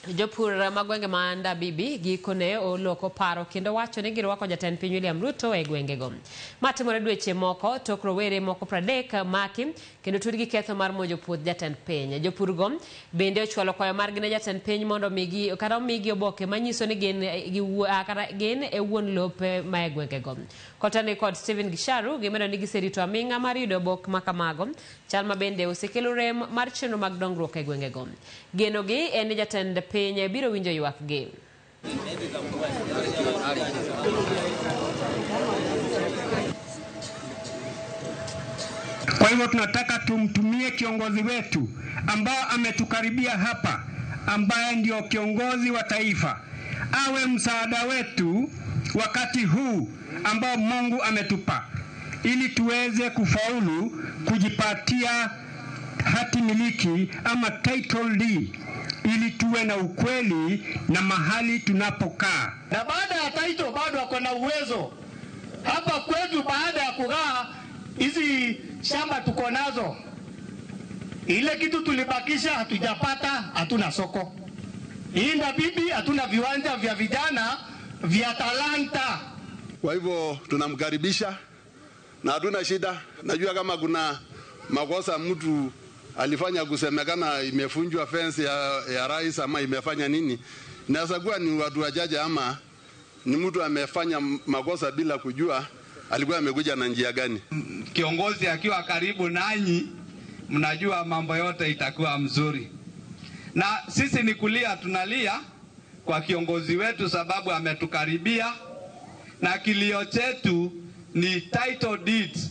Jopur mag gwenge ma Ndabibi gikone oloko paro kendo wacho ni girwako jatend piny William Ruto e gwengego. Ma timore dweche moko tok rowere moko 30 maki kendo tudgi ketho mar monjo puoth jatend piny. Jopurgo bende ochwalo kwayo margi ne jatend piny mondo omigi kata omigi oboke manyiso ni gin, kata gin e wuon lope ma e gwengego. Kotani kod Stephen Gisharu gimedo ni giserito aming'a mar yudo obok ma kamago, chal ma bende osekelo rem mar chenro mag dongruok e gwengego. Genogi en ni jatend piny biro winjo ywakgi. Kwa hivyo tunataka tumtumie kiongozi wetu ambao ametukaribia hapa, ambaye ndio kiongozi wa taifa, awe msaada wetu wakati huu ambao Mungu ametupa, ili tuweze kufaulu kujipatia hati miliki ama title deed, ili tuwe na ukweli na mahali tunapokaa. Na baada ya title bado ako na uwezo hapa kwetu. Baada ya kugaa hizi shamba tuko nazo, ile kitu tulibakisha hatujapata, hatuna soko. Hii Ndabibi hatuna viwanja vya vijana vya talanta. Kwa hivyo tunamkaribisha na hatuna shida. Najua kama kuna makosa mtu alifanya kusemekana imefunjwa fence ya rais ama imefanya nini, inaweza kuwa ni watu wachache ama ni mtu amefanya makosa bila kujua alikuwa amekuja na njia gani. Kiongozi akiwa karibu nanyi, mnajua mambo yote itakuwa mzuri. Na sisi ni kulia, tunalia kwa kiongozi wetu sababu ametukaribia, na kilio chetu ni title deeds.